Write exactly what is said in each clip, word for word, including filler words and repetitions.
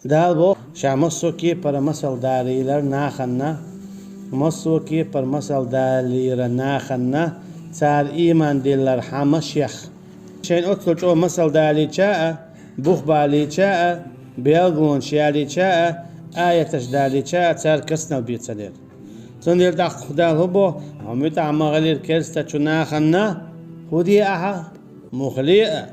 Дала боху, ша массо а кепара масал далийра нахана, массо а кепара масал далийра нахана, цара ийман диллар хьан машех. Шайна оццул чӀогӀа масал далийча а, бух балийча а, белгалонаш ялийча а, аяташ далийча а, цара каснал бе ца дера. Цундела тӀаккха Дала хӀун боху: «Хьо муьтӀахь ма хилира керстачу нахана, хӀун де ахьа? Муха ле а,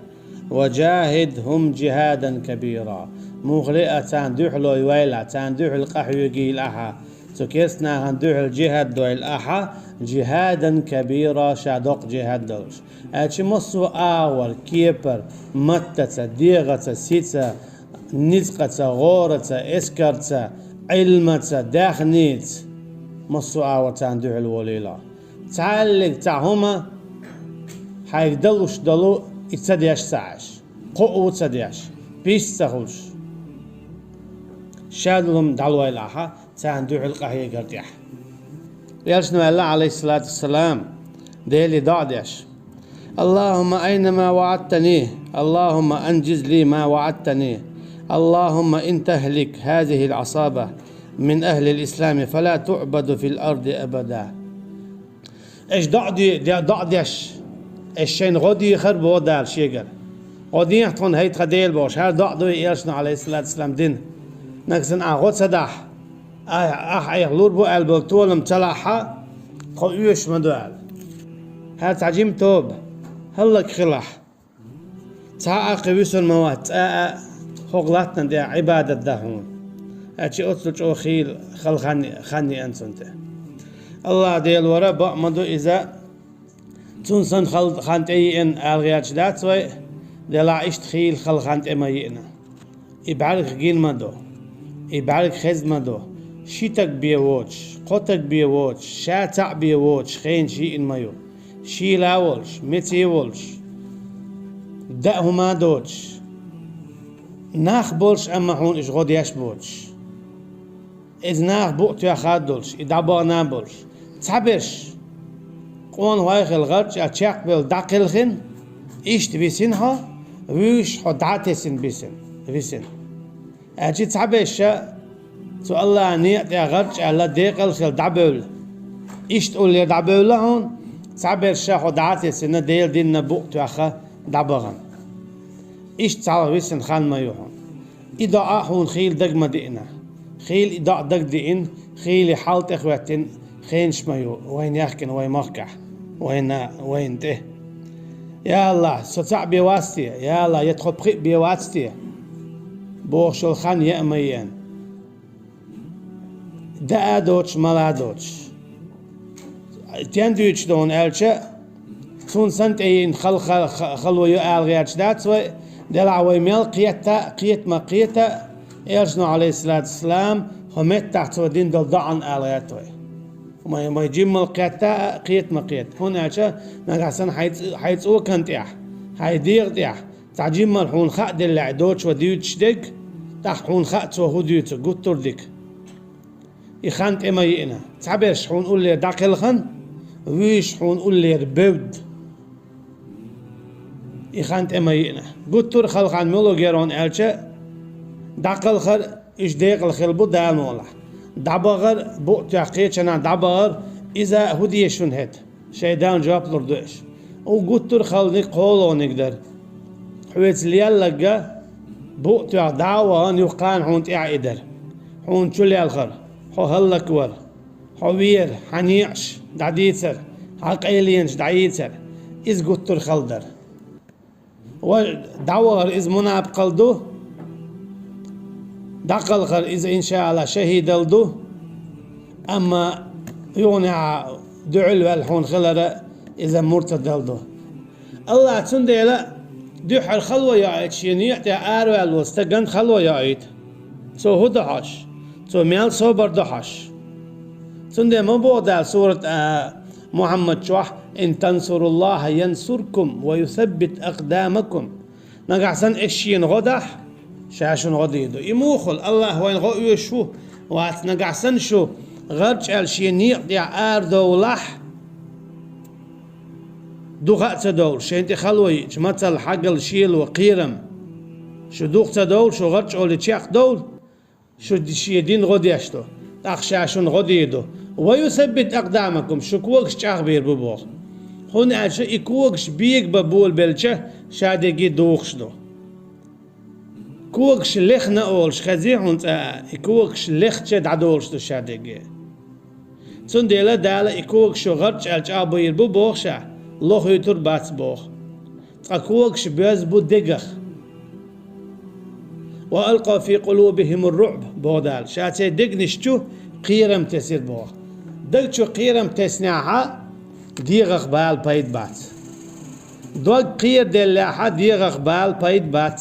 ва джахидхум джихадан кабира». Муха ле а, царна дуьхьало вайла, царна дуьхьал къахьоьгийла ахьа. Цу керста нахана дуьхьал джихад дойла ахьа, джихадан кабира, ша доккха джихад долуш. Аьлча массо а агӀор, кепара, маттаца, дегӀаца, сица, ницкъаца, гӀораца, эскарца, Ӏилмаца, даьхница, массо а агӀор царна дуьхьал волийла. Цхьаьллиг цхьа хӀума хьайга далуш долу и ца деш ца Ӏаш, кхоо ца деш, пис ца хуьлуш, ша долу хӀума дӀалойла ахьа, царна дуьхьал къахьегар тӀехь. Элчано аьлла, Ӏалайхиссалату вассалам, Деле доӀа деш: «اللهم أينما وعدتني، اللهم أنجز لي ما وعدتني، اللهم إن تهلك هذه العصابة من أهل الإسلام فلا تعبد في الأرض أبدا». Аш доӀа де-, де-, доӀа деш, аш шайна гӀо дехар боху Дала шегара. ГӀо дехьа тхуна хӀай тхан Дела бохуш, хӀара доӀа дуй элчано, Ӏалайхиссалату вассалам, дина. Нагахь санна ахь гӀо ца дахь, ахь, ахь айхьа лур бу аьлла болу толам ца лахь, тхо оьшуш ма ду аьлла. ХӀара цхьа жима тоба, хӀаллак хилахь. Цхьа а кхин вуьсур ма вац, цкъа а хӀокху латтана тӀехь Ӏибадат дан хьуна. Аьлча оццул чӀогӀа хийла хала хан, хан еана цунна тӀе. АллахӀ Дела вара, бакъ ма ду иза, цунна санна хала хан тӀе еана ала гӀерташ дац вай, делахь иштта хийла хала хан тӀе ма еана. И бӀаьргах гина ма ду, и бӀаьрг хезна ма ду, ши таг бен воцуш, кхо таг бен воцуш, ша цхьаъ бен воцуш хенаш йиъна ма ю. Шийла а волуш, меце а волуш, даа хӀума а доцуш, нах болуш, амма хьуна уьш гӀо деш боцуш. Иза наха букъ тоьхна а долуш, и дӀабахана а болуш. Цхьаберш, къонахой хилла гӀарчӀа чекхбевлла дӀакхелхина, иштта висина хьо, вуьйш хьо дӀа а тесина бисина, висина. Аьлча цхьаберш ша цу АллахӀан некъа тӀехь гӀарчӀ аьлла декъал хилла дӀабевлла. Иштта уллера дӀабевлла хьуна, цхьаберш ша хьо дӀа а тесина, Делан динна букъ тоьхна дӀабахана. Иштта цхьалха висина хан ма ю хьуна. И доӀа хьуна хийла дага ма диъна. Хийла и доӀа дага диъна, хийла и хьал тӀехӀоьттина, хенаш ма ю вайна яхкина вай махкахь, вайна, вайна тӀе. Я АллахӀ, со цхьаъ бен вац те? Я АллахӀ, я тхо пхиъ бен вац те? Бохуш йолу хан яа ма еана. Даа а доцуш, мала а доцуш. Стен дуьйцуш ду хьуна аьлча, цунна санна тӀеийна хала, ха-, ха-, хало ю ала гӀерташ дац вай, делахь вай мел кхетта а, кхета ма кхета а, элчано, Ӏалайхиссалату вассалам, хӀокху меттахь цо дина долу доӀанна ала гӀерта вай. Вай, вай жиммал кхетта а, кхета ма кхета. ХӀунда аьлча нагахь санна хьайн цӀ-, хьайн цӀокан тӀехь, хьайн дегӀа тӀехь цхьа жиммал хьуна хаа деллехь, и доцуш вай дуьйцуш дерг, тӀаккха хьуна хаьа цо хӀун дуьйцург гуттар а дика. И хан тӀе ма йиъна. Цхьаберш хьуна уллера дӀакхелхина, вуьйш хьуна уллера бевдда. И хан тӀе ма йиъна. Гуттар а хала хан муьлха герон аьлча, дӀакхалхар, уьш декъала хилла бу Дала мукъалахь. ДӀабахар, букъ тоьхна кхечанхьа дӀабахар, иза хӀун де шуна хӀета? Шайн Далла жоп лур ду аша. Уггар гуттар а халаниг кхоалгӀаниг дара. Хьоьца лелларг букъ тоьхна дӀа а вахана, юххехь хьуна тӀехь и дара. Хьуна чу лелхар, хьо хӀаллаквар, хьо вер, хьан некъаш дӀадийцар, хьан къайленаш дӀайийцар, иза гуттар а хала дара. Ва дӀавахар иза мунапикъал ду, дӀакхалхар иза, иншааллахӀ, шахӀидал ду, амма юханехьа дуьхьал ваьлла хьуна хилар иза муртадал ду. АллахӀа цундела дуьххьара хало йоуьйту, шен некъа тӀехь араваьлла волу стагана хало йоуьйту. Цо хӀун до хьожуш? Цо мел собар до хьожуш? Цундела ма боху Дала сурат, а, Мухьаммад чохь: «Ин тансуруллаха янсуркум ва юсаббит акъдамакум». Нагахь санна аша шена гӀо дахь, ша шуна гӀо дийр ду. И муха хуьлу? АллахӀ вайна гӀо оьшуш ву, вац? Нагахь санна шу гӀарчӀ аьлла шен некъа тӀехь арадовлахь, дукха а ца довлуш, шайна тӀе хало йиъча, мацалла, хьагал, шело, кхерам, шу дукха ца довлу, шу гӀарчӀ олий чекхдовлу, Шу шен дин гӀо деш ду, тӀаккха ша шуна гӀо дийр ду. «ويثبت أقدامكم», шун когаш чӀагӀбийр бу боху. ХӀунда аьлча и когаш бегабан болабелча, ша дерриге дохуш ду. Когаш лехна олуш хезий хьуна цкъа а, и когаш лехча дӀадолуш ду ша дерриге. Цундела Дала и когаш шу гӀарчӀ аьлла чӀагӀбийр бу боху ша, лохуьйтур бац боху. Цкъа когаш боьзна бу дегах. «وألقى في قلوبهم الرعب», боху Дала. Ша церан дегнаш чу кхерам тесира боху. Даг чу кхерам теснехь, дегӀах бала пайда бац. Дог кхераделлехь, дегӀах бала пайда бац.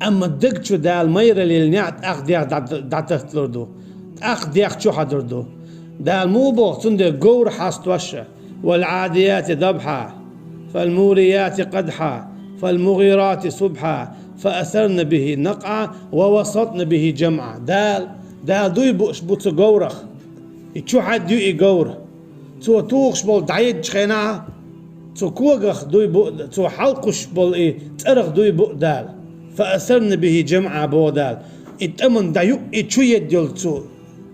Амма даг чу Дала майралла йиллинехь, тӀаккха дегӀ дӀа-, дӀататталур ду. ТӀаккха дегӀ чухьадур ду. Дала муха боху, цундела говр хьастош ша: «والعاديات ضبحا، فالموريات قدحا، فالمغيرات صبحا، فأثرن به نقعا، ووسطن به جمعا». Дала, Дала дуй бууш бу цу говрах. И чухьадду и говр. Цо тухуш болу дӀаеддачу хенахь, цу когах дуй бу, цо хьалкхуш болу и цӀарах дуй бу Дала. «فأثرن به جمعا», боху Дала. И тӀамна дӀаюъ и чу едда йолу цу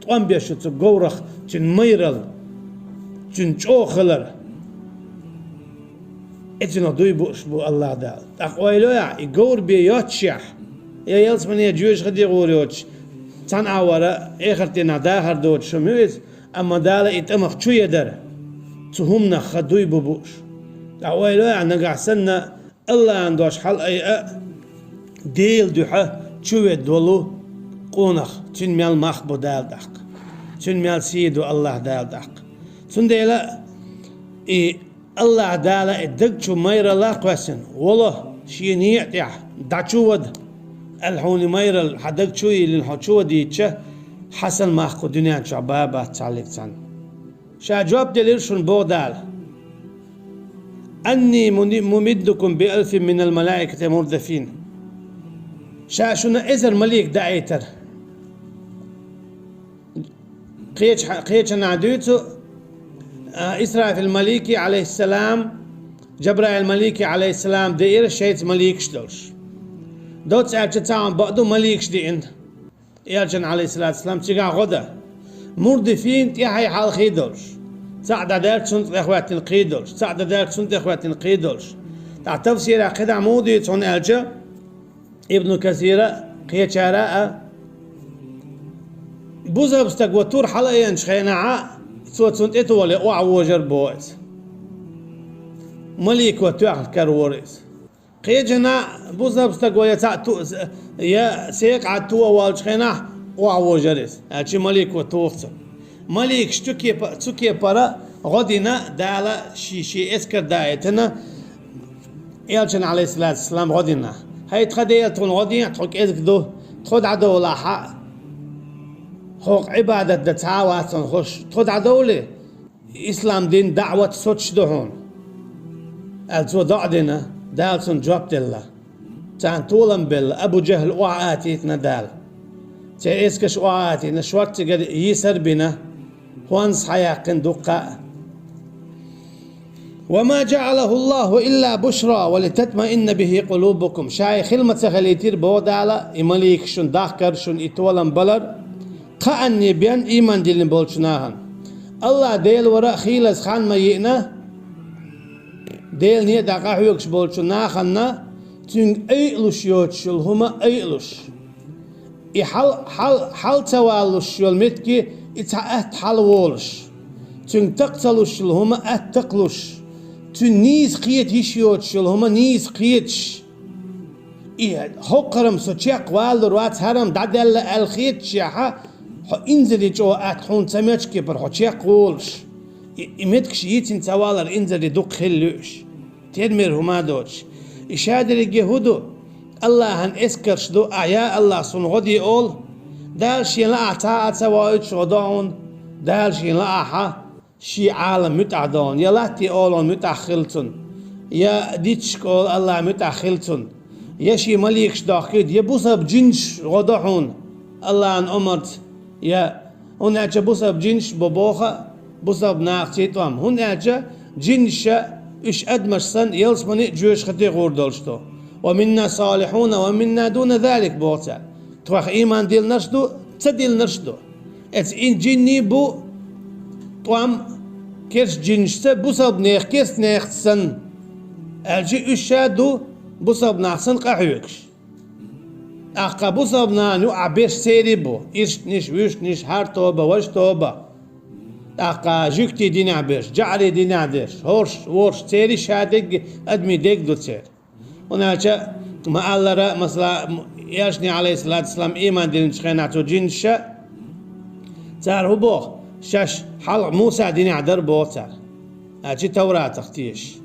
тӀом беш йолу цу говрах, цуьнан майралла, цуьнан чӀогӀа хилар. И цунах дуй бууш бу АллахӀ Дала. ТӀаккха ойла йо ахь, и говр бен йоццушехь, я ялсамане жоьжахати гӀур йоцуш, цхьана агӀора эхарт дийнахь дахар доцуш хӀума ю иза, амма Дала и тӀамах чу едар, цу хӀуманах ха дуй бу бууш. ТӀаккха ойла йо ахь, нагахь санна АллахӀан дош хьалаайъа а, Делан дуьхьа чу ведда волу къонах, цуьнан мел мах бу Дала тӀаккха. Цуьнан мел сий ду АллахӀ Дала тӀаккха. Цундела и АллахӀ Дала и даг чу майралла кхоьссина, вало, шен некъа тӀехь дӀа чу вада, аьлла хьуна и майралла хьан даг чу йиллина хьо чу вадийтича, хьан санна мах кху дуьнен чохь бан бац цхьаллиг цхьанна. Ша жоп делира шуна, боху Дала: «أني ممدكم بألف من الملائكة مردفين». Ша шуна эзар малик даийтар. Кхеча-, кхечанахь дуьйцу, а, Исрафил малики, алейхиссалам, Джабраил малики, алейхиссалам, деира шайца маликаш долуш. Доцца аьлча, цхьа хӀума бакъду, маликаш деана. Элчан, алейхиссалату вассалам, цигахь гӀо дан. Мурдифин, тӀаьхье хьалхе долуш. Цхьаъ дӀадаьлча цунна тӀехӀоьттина кхин долуш. Цхьаъ дӀадаьлча цунна тӀехӀоьттина кхин долуш. ТӀаккха тафсирехь кхидӀа муха дуьйцу хьуна аьлча, Ибн Касира, кхечара а, бусалба стаг ван тур хьалаайначу хенахь, цо цунна тӀетоха охьавожар боху иза. Малико тоьхна каравора иза. Кхечанахь бусалба стаг ван я цхьаъ ту-, я секъа Ӏад тоха волчу хенахь охьавожар иза, аьлча малико тоха цунна. Маликаш цу кепа-, цу кепара гӀо дина Дала ши-, шен эскар даийтина Элчан, алейхиссалату вассалам, гӀо дина. ХӀай тхан Дела, тхуна гӀо дехьа, тхо кӀезиг ду, тхо дӀадовлахь, хӀокху Ӏибадат дан цхьа а вац хьуна хуш, тхо дӀадовлий, ислам дин даӀват соцуш ду хьуна, аьлла, цо доӀа дина, Дала цунна жоп делла. Царна толам белла, Абу Джахьл охьа атийтина Дала. Церан эскарш охьа атийтина, шортта цигара йийсар а бина, хӀонс хьаяьккхина дуккха а. «وما جعله الله إلا بشرى ولتطمئن به قلوبكم». Ша и хила ма ца хилийтира, боху Дала, и маликаш шуна дахкар, шуна и толам балар, кхаанне бен ийман диллина болчу нахана. АллахӀ Дела вара а хийлаза хан ма йиъна, Делан некъа тӀехь къахьоьгуш болчу нахана цуьнга айалуш йоцуш йолу хӀума айалуш. И хьал-, хьал-, хьал ца валлуш йолу меттиг, и цхьа атта хьалаволуш. Цуьнга такъ ца луш йолу хӀума атта такъ луш. Цуьнан нийса кхета йиш йоцуш йолу хӀума нийса кхеташ. И хӀокхарам со чекх валлур вац, хӀарам дӀадаьлла аьлла хеташехь, хьо инзаре чӀогӀа атта хьуна ца мечу кепара хьо чекх волуш. И, и меттигаш йийцина ца валар инзаре дукха хилла ю уьш. Термер хӀума а доцуш. И ша дерриге хӀун ду? АллахӀан эскарш ду, ахь, я АллахӀ, суна гӀо де олу. Дала шен лаахь цхьа а ца воуьйтуш гӀо до хьуна. Дала шен лаахь шен Ӏалам муьтӀахь до хьуна. Я латте олу муьтӀахь хила цунна, я диццашка олу АллахӀ муьтӀахь хила цунна, я шен маликаш дохкийта, я бусалба жинаш гӀо до хьуна АллахӀан омарца, я ХӀунда аьлча бусалба жинаш бу боху а, бусалба нахаца тӀом. ХӀунда аьлча жинаш а, уьш адамаш санна, ялсамане а, жоьжахати а гӀур долуш ду. «ومنا صالحون ومنا دون ذلك», боху цара. Тхох ийман диллинарш ду, ца диллинарш ду. Эцу ин жинний бу тӀом керста жинашца, бусалба нехан керста нехаца санна, аьлча уьш ша ду бусалба нах санна къахьоьгуш. ТӀаккха бусалба нахана юкъахь берш церий бу: иршнаш, вуьшнаш, хӀара тоба, важа тоба. ТӀаккха жуьгтийн динехь берш, жаӀарийн динехь берш, хӀорш, ворш, церий ша дерг, адамийн дерг ду церан. ХӀунда аьлча ма-аллара, масала, элчане, Ӏалайхиссалату вассалам, ийман диллинчу хенахь цу жинаша, цара хӀун боху? Шаьш хьалха Муса динехь дара боху цара, аьлча Тавратах тешаш.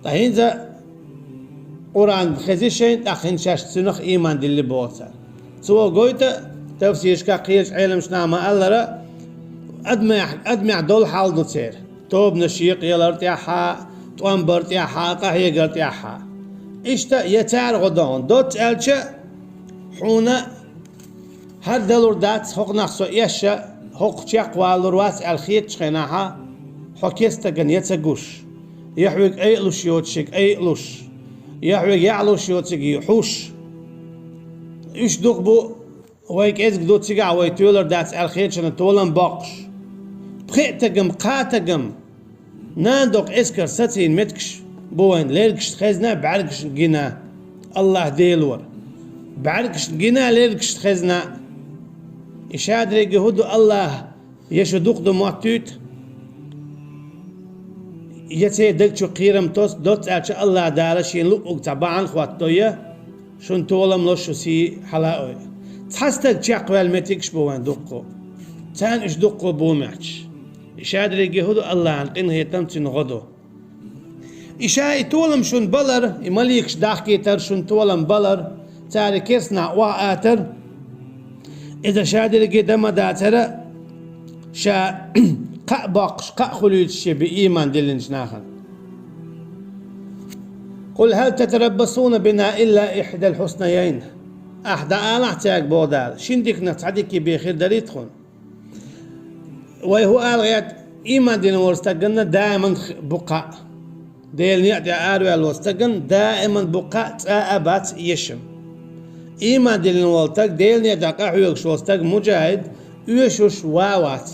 Ткъа хӀинца Къуръан хези шайна, тӀаккха хӀинца шаьш цунах ийман дилли боху цара. Цо гойту тафсирашкахь, кхечу Ӏеламнаха ма-аллара, адамех, адамех долу хьал ду церан. Тобанаш ялар тӀехь а, тӀом бар тӀехь а, къахьегар тӀехь а. Иштта я цара гӀо догӀу, доцца аьлча, хьуна хӀара далур дац, хӀокхунах со эшша, хӀокху чекхвалур вац аьлла хетачу хенахь, хьо керста стагана я ца гуш, я хьоьга айалуш йоцург айалуш, я хьоьга яалуш йоцург хьуш. Уьш дукха бу, вай кӀезиг ду, цигахь вай тоьлур дац аьлла хетачунна толам боккхуш. Пхи а тагам, кхаа тагам, нана доккху эскар сацийна меттигаш бу вайн, лергашна хезна, бӀаьргашна гина, АллахӀ Делора. БӀаьргашна гина, лергашна хезна. И шадерриге хӀун ду, АллахӀ я шу дукха ду моттуьйту, я церан даг чу кхерам тосу, доцца аьлча АллахӀ Дала шена луъург цхьа бахьана хӀоттадо я, шуна толам ло, шу сий хьала а ойла. Цхьа стаг чекхваьлла меттигаш бу вайн дуккха. Царна уьш дуккха бу моьттуш. И шадерриге хӀун ду, АллахӀан къинхетам, цуьнан гӀо ду. И ша и толам шуна балар, и маликаш дахкийтар шуна толам балар, цара керста нах охьаатар, иза шадерриге дан ма дацара, ша кхаъ боккхуш, кхаъ хуьлуьйтуш шен бен ийман диллинчу нахана. «Къул хӀал татараббасуна бина илла ихьдал хьуснайайн». Ахь дӀаалахь цаьрга, боху Дала, шина диканах цхьа дика бен хир дарий тхуна? Вай хӀун ала гӀерта, ийман дина волу стагана даиман х-, бу кхаъ. Делан некъа тӀехь араваьлла волу стагана даиман бу кхаъ, цкъа а бац эшам. Ийман диллина волу стаг, Делан некъа тӀехь къахьоьгуш волу стаг, муджахӀид, оьшуш ван вац.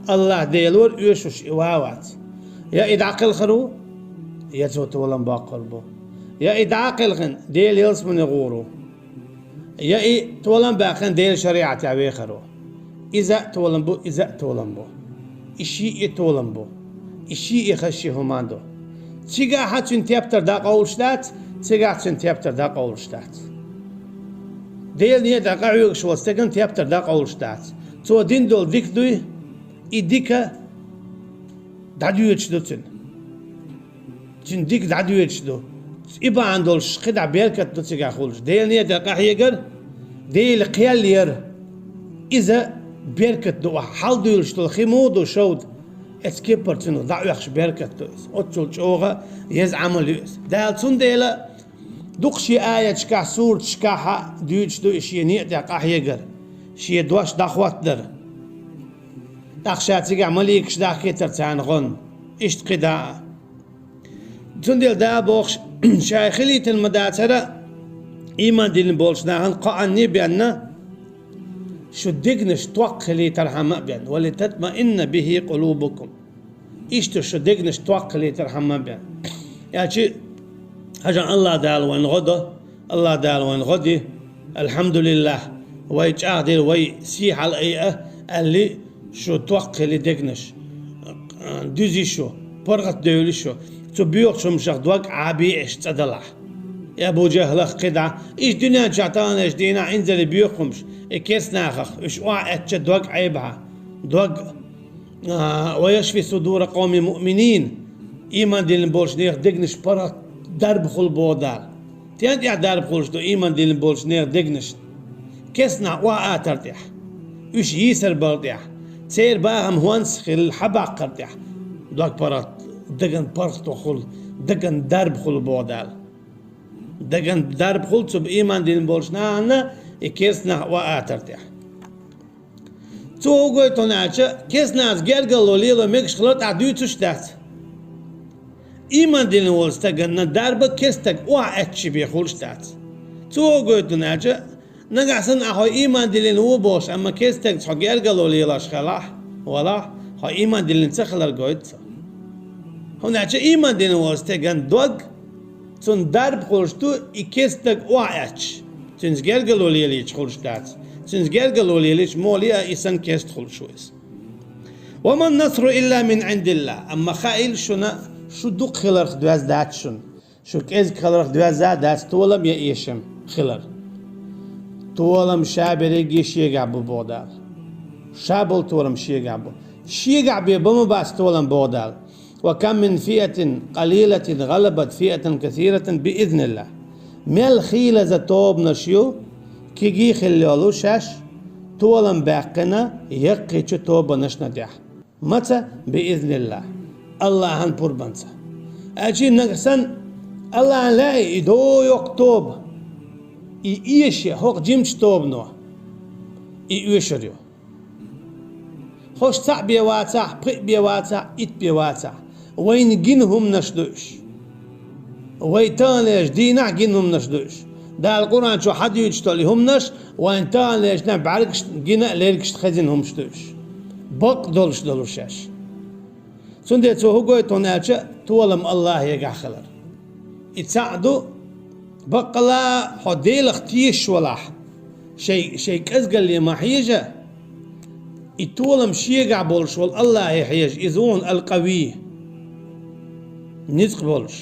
АллахӀ Делора оьшуш и ван вац. Я и дӀакхелхар ву, я цо толам боккхур бу. Я и дӀа а кхелхина, Делан ялсамане гӀур ву. Я и толам баьккхина, Делан шариӀатехь вехар ву. Иза а толам бу, иза а толам бу. И шиъ а толам бу. И шиъ а хаза ши хӀума ду. Цигахь а цуьнан тептар дӀакъовлуш дац, цигахь а цуьнан тептар дӀакъовлуш дац. Делан некъа тӀехь къахьоьгуш волу стеган тептар дӀакъовлуш дац. Цо дина долу дика дуй, и дика дӀадоьдуш ду цуьнан. Цуьнан дика дӀадоьдуш ду. И бахьана долуш кхидӀа беркат ду цигахь хуьлуш. Делан некъа тӀехь къахьегар, Дела кхел яр. Иза беркат ду ахь. Хьалдуьйлуш долу хи муха ду шовда, эцу кепара цуьнах дӀаоьхуш беркат ду иза. Оццул чӀогӀа еза Ӏамал ю иза. Дала цундела дукха шен аяташкахь, сураташкахь а дуьйцуш ду и шен некъа тӀехь къахьегар, шен дош дӀахӀоттадар. ТӀаккха ша цигахь маликаш дахкийтар царна гӀо. Иштта кхидӀа а. Цундела Дала бохуш, шайн хилийтина ма дацара, ийман диллина болчу нахана кхоанний бенна, шун дегнаш токкха хилийтархьама а бен. «Ва литатмаинна бихи къулубукум». Иштта шун дегнаш токкха хилийтархьама а бен. Аьлча, хьажа, АллахӀ Дала вайна гӀо до, АллахӀ Дала вайна гӀо де, алхьамдулиллахӀ, вай чӀагӀдира, вай сий хьала айа, аьлли, шу токкха хили дегнаш, дуьзи шу, паргӀатдевли шу, цу боьхачу хӀумнашах дог Ӏа беъаш цӀа далахь. И Абу ЖахӀлах кхидӀа, иштта дуьнен чохь таханлерчу дийнахь инзаре боьху хӀумнаш, и керста нахах, уьш охьа эцча дог Ӏебахьа, дог, а, «ва яшфи судура къавмин муъминин», ийман диллина болчу нехан дегнаш паргӀат, дарба хуьлу боху Дала. Стен тӀехь дарба хуьлуш ду ийман диллина болчу нехан дегнаш? Керста нах охьаатар тӀехь, уьш йийсар бар тӀехь, церан бахам хӀонс хилла хьабаккхар тӀехь, дог паргӀат, даган паргӀато хуьлу, даган дарба хуьлу боху Дала. Даган дарба хуьлу цу ийман диллина болчу нахана и керста нах охьаатар тӀехь. Цо хӀун гойту аьлча, керста нахаца гергарло лело мегаш хилар тӀаккха дуьйцуш дац. Ийман диллина волу стагана дарба керста стаг охьаэцча бен хуьлуш дац. Цо хӀун гойту аьлча, Нагахь санна ахь хьо ийман диллина ву бохуш, амма кестагца хьо гергарло лелош хилахь, валахь, хьо ийман диллина ца хилар гойту цо. ХӀунда аьлча ийман диллина волу стеган дог, цунна дарба хуьлуш ду, и кестаг охьаэцча, цуьнца гергарло лелийча хуьлуш дац. Цуьнца гергарло лелийча, моле а и санна кеста хуьлуш ву иза. «Ва ман насру илла мин Ӏиндилла». Амма хаийла шуна, шу дукха хиларх доьзна дац шуна. Шу кӀезиг хиларх доьзна а дац толам я эшам хилар. Толам ша берриге шегахь бу, боху Дала. Ша болу толам шегахь бу. Шегахь бен бан ма бац толам, боху Дала. «Ва кам мин фиатин къалилатин гӀалабат фиатан касиратан биизниллахь». Мел хийлаза тобанаш ю, кегий хилла йолу шаьш, толам баьккхина яккхийчу тобанашна тӀехь. Маца? Биизниллахь. Аллахьан пурбанца. Аьлчи нагахь санна, Аллахьан лаьий, и дов йоккха тоба, и эша, хӀокху жимачу тобано и оьшур ю. ХӀорш цхьаъ бен вацахь, пхиъ бен вацахь, итт бен вацахь, вайна гина хӀуманаш ду уьш. Вай таханлерчу дийнахь гина хӀуманаш ду уьш. Дала Къуръан чохь хьадуьйцуш долу и хӀуманаш вайн таханлерчу дийнахь бӀаьргашна гина а, лергашна хезина хӀуманаш ду уьш. Бакъ долуш долу шаьш. Цундела цо хӀун гойту хьуна аьлча, толам Аллахьегахь хилар. И цхьаъ ду, баккъала хьо Делах тешаш валахь, шайн, шайн кӀезгалле ма хьежа, и толам шегахь болуш волу Аллахье хьежа, иза ву хьуна ал-Къавий, ницкъ болуш.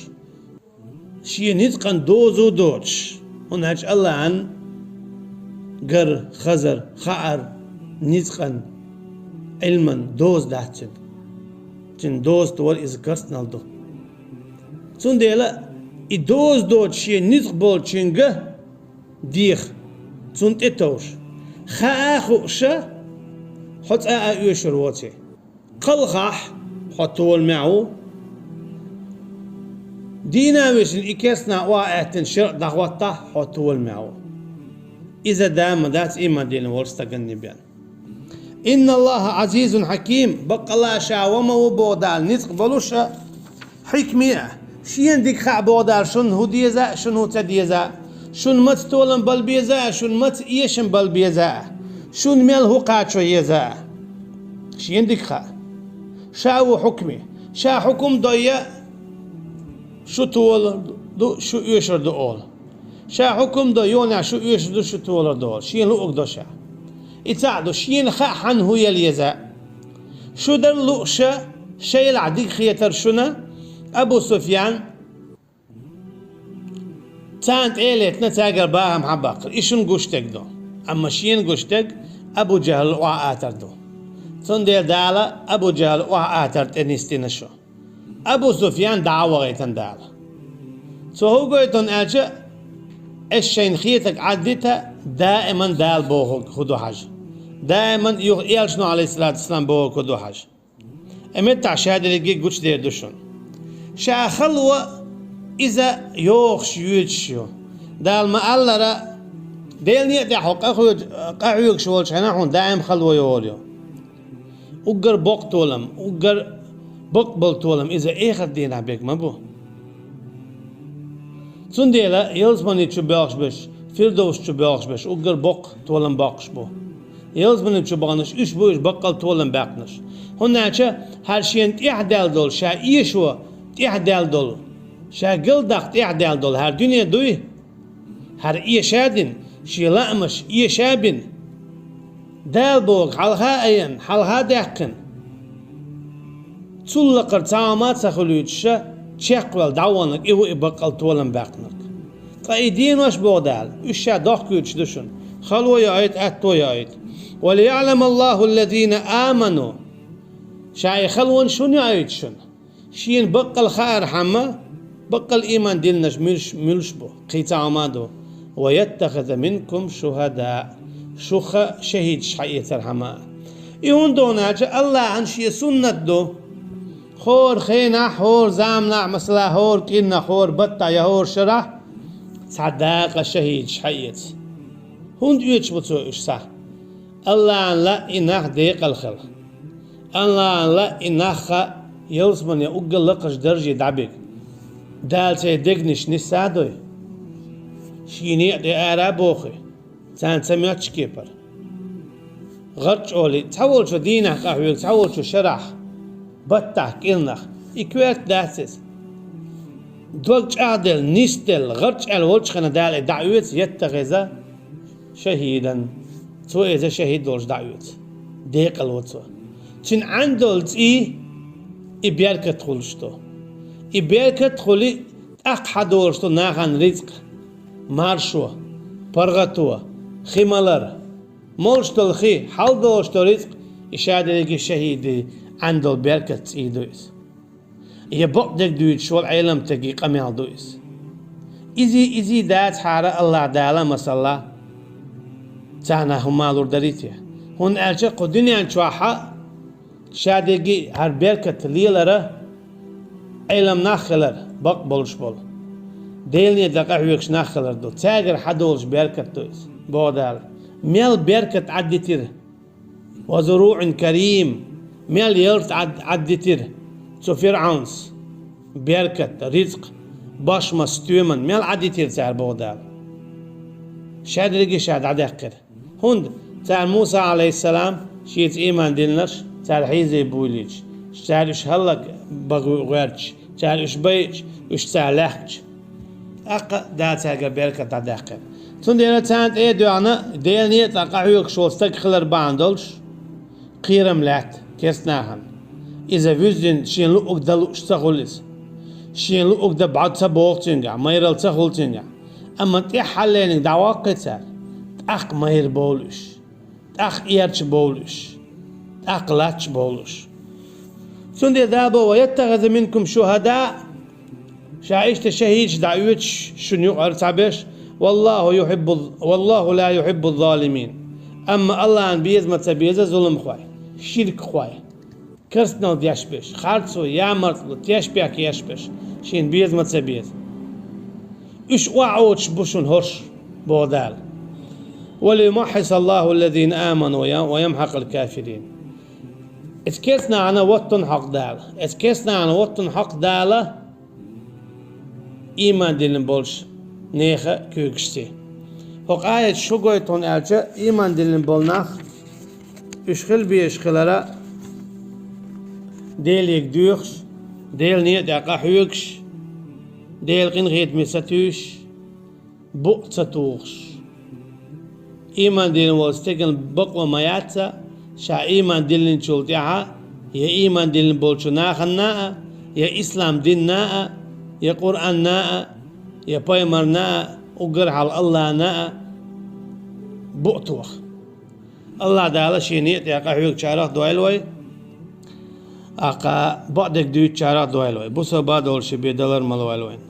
Шен ницкъан доза а доцуш, хӀунда аьлча Аллахьан гар, хазар, хаар, ницкъан, Ӏилман доза дац цуьнан. Цуьнан доза тора иза карснал ду. Цундела и доза доцуш шен ницкъ болчуьнга деха, цунна тӀетовжа. Хаа а хууша, хьо цкъа а оьшур воций. Кхалхахь хьо толамехь ву. Дийна а висина, и керстанах охьа а аьттина, шаръ дӀахӀоттахь, хьо толамехь ву. Иза да ма дац ийман диллина волу стаганна бен. «Инна Аллаха Ӏазизун хьаким», баккъала ша ва ма ву, боху Дала, ницкъ болуш а, хьикме а. Шена дика хаьа, боху Дала, шуна хӀун деза а, шуна хӀун ца деза а, шуна маца толам бала беза а, шуна маца эшам бала беза а, шуна мел хӀун кхачо еза а. Шена дика хаьа. Ша ву хьукме. Ша хьукум дойя, шу толур ду, шу оьшур ду олу. Ша хьукум до, йонехь шу оьшуш ду, шу толур ду олу. Шена луург до ша. И цхьаъ ду, шена хаьа хьанна хӀун яла еза а. Шу дар лууша, шайлахь дика хетар шуна, Абу Суфьян царна тӀе а летина, цаьргара бахам хьан баккхар. И шуна гуш дерг ду. Амма шена гуш дерг Абу Джахьал охьа атар ду. Цундела Дала Абу Джахьал охьа атар тӀе нисдина шу. Абу Суфьян дӀа а вахийтина Дала. Цо хӀун гойту аьлча, аш шайна хетарг Ӏаддита, даиман Дала бохург хӀун ду хьажа. Даиман юха элчано, алейхиссалату вассалам, бохург хӀун ду хьажа. И меттахь ша дерриге гучудер ду шуна. Ша хало иза йохуш, йоьдуш ю. Дала ма-аллара, Делан некъа тӀехь хьо къахьоьгуш, къахьоьгуш волчу хенахь хьуна даим хало йолу ю. Уггар боккха толам, уггар бакъболу толам иза эхарт дийнахь берг ма бу. Цундела ялсамани чу боьлхуш берш, Фирдовс чу боьлхуш берш уггар боккха толам боккхуш бу. Ялсамани чу баханарш уьш бу, уьш баккъал толам баьккхинарш. ХӀунда аьлча хӀара шена тӀехь даьлла долу, ша эшо тӀехь даьлла долу, ша галдаккха тӀехь даьлла долу хӀара дуьне дуй? ХӀара эша а дина, шен лаамаш эша а бина, Дала бохург хьалха а айина, хьалха а даьккхина, цул лакхара цхьа хӀума а ца хуьлуьйтуша, чекхвелла дӀаваханарг, и ву и баккъал толам баьккхинарг. Ткъа и денош, боху Дала, уьш ша дохкуьйтуш ду шуна, хало а йоуьйту, аьтто а йоуьйту. «Ва лияӀламаллаху аллазина аману». Ша и халонаш хӀунда йоуьйту шуна? Шена баккъал хаархьама, баккъал ийман диллинарш муьлш, муьлш бу, кхин цхьа хӀума а ду. «Ва яттахиза минкум шухада», шуха шахӀидаш хьаэцархьама. И хӀунда аьлча Аллахьан шен суннат ду. ХӀора хенахь, хӀора заманахь, масала, хӀора кӀирнахь, хӀора баттахь я хӀора шарахь цхьа дакъа шахӀидаш хьаэца. ХӀунда оьцуш бу цо уьш схьа? Аллахьан лаьа и нах декъала хила. Аллахьан лаьа и нах а ялсамане уггар лакхарчу дарже дӀабига. Дала церан дегнаш нисса а дой, шен некъа тӀе ара а бохий, Царна ца моьттучу кепара. ГӀарчӀ олий, цхьаволчо дийнахь къахьоьгу, цхьаволчо шарахь, баттахь, кӀирнах. И коьрта дац иза. Дог чӀагӀделла, нисделла, гӀарчӀ аьлла волчу хенахь Дала и дӀаоьцу, яттахиза шахӀидан. Цо иза шахӀид волуш дӀаоьцу. Декъало цо. Цуьнан Ӏандолу цӀий и беркат хуьлуш ду. И беркат хуьлий, тӀаккха хьадолуш ду нахана рицкъ, маршо, паргӀато, хи малар, молуш долу хи, хьалдолуш долу рицкъ, и шадерриге шахӀидийн Ӏандолу беркат цӀий ду иза. Я бакъдерг дуьйцуш волу Ӏеламстеган къамел ду иза. Изий, изий дацахьара, АллахӀ Дала, масала, царна хӀума лур дарий те? ХӀунда аьлча кху дуьнен чохь а шадерриге хӀара беркат лелара, Ӏелам нах хилар, бакъ болуш болу, Делан некъа тӀе къахьоьгуш нах хилар ду. Цаьргара хьадолуш беркат ду иза, боху Дала. Мел беркат Ӏаддитира! «Ва зуруъин карим», мел ялта Ӏад-, Ӏаддитира цу ФирӀавнас беркат, рицкъ, бошмас, стоьман, мел Ӏаддитира цара, боху Дала. Шадерриге ша дӀадаьккхира. ХӀунда цара Муса, Ӏалайхиссалам, шеца ийман диллинарш, цара хьийзий буьйлуьйтуш, цара уьш хӀаллак бан гӀоьртуш, цара уьш байъуш, уьш цара лаьхкича, тӀаккха Дала цаьргара беркат дӀадаьккхира. Цундела царна тӀе а доьгӀна, Делан некъа тӀе къахьоьгуш волу стаг хилар бахьана долуш, кхерам лаьтта керста нахана. Иза вуьззина шена луъург дан лууш ца хуьлу иза. Шена луъург дан бӀаьрг ца богӀу цуьнгахь, майралла ца хуьлу цуьнгахь. Амма тӀаьххьарлениг дӀаваккхий цара, тӀаккха майра бовлу уьш, тӀаккха эрча бовлу уьш, тӀаккха латташ бовлу уьш. Цундела Дала боху: «Ва яттахиза минкум шухӀадаа», ша иштта шахӀидаш дӀаоьцуш шуна юкъара цхьаберш, «валлаху юхиббу-, валлаху ла юхиббу-з-залимин». Амма АллахӀна беза ма ца беза зуламхой, ширкхой, керстаналла деш берш, харцо, ямартло, тешнабехк еш берш шена беза ма ца беза. Уьш охьаоцуш бу шуна хӀорш, боху Дала. «Ва лиюмаххьисаллаху ллазина аману ва ямхьакъал кафирин». Эцу керста нахана ваттун хьакъ Дала. Эцу керста нахана ваттун хьакъ Дала, ийман диллина болчу нехан куьйгашций. ХӀокху аяташ хӀун гойту хьуна аьлча, ийман диллина болу нах, уьш хила безаш хилара, Деле доьхуш, Делан некъа тӀе къахьоьгуш, Делан къинхетаме сатуьйсуш, букъ ца тухуш. Ийман диллина волу стеган бакъо ма яц, ша ийман диллинчул тӀаьхьа я ийман диллина болчу нахана а, я ислам динна а, я Къуръанна а, я пайхамарна а, уггар хьалха АллахӀна а букъ тоха. АллахӀ Дала шен некъа тӀе къахьоьгучарах дойла вай, аккха бакъдерг дуьйцучарах дойла вай. Бусалба долуш бен далар ма лойла вайна.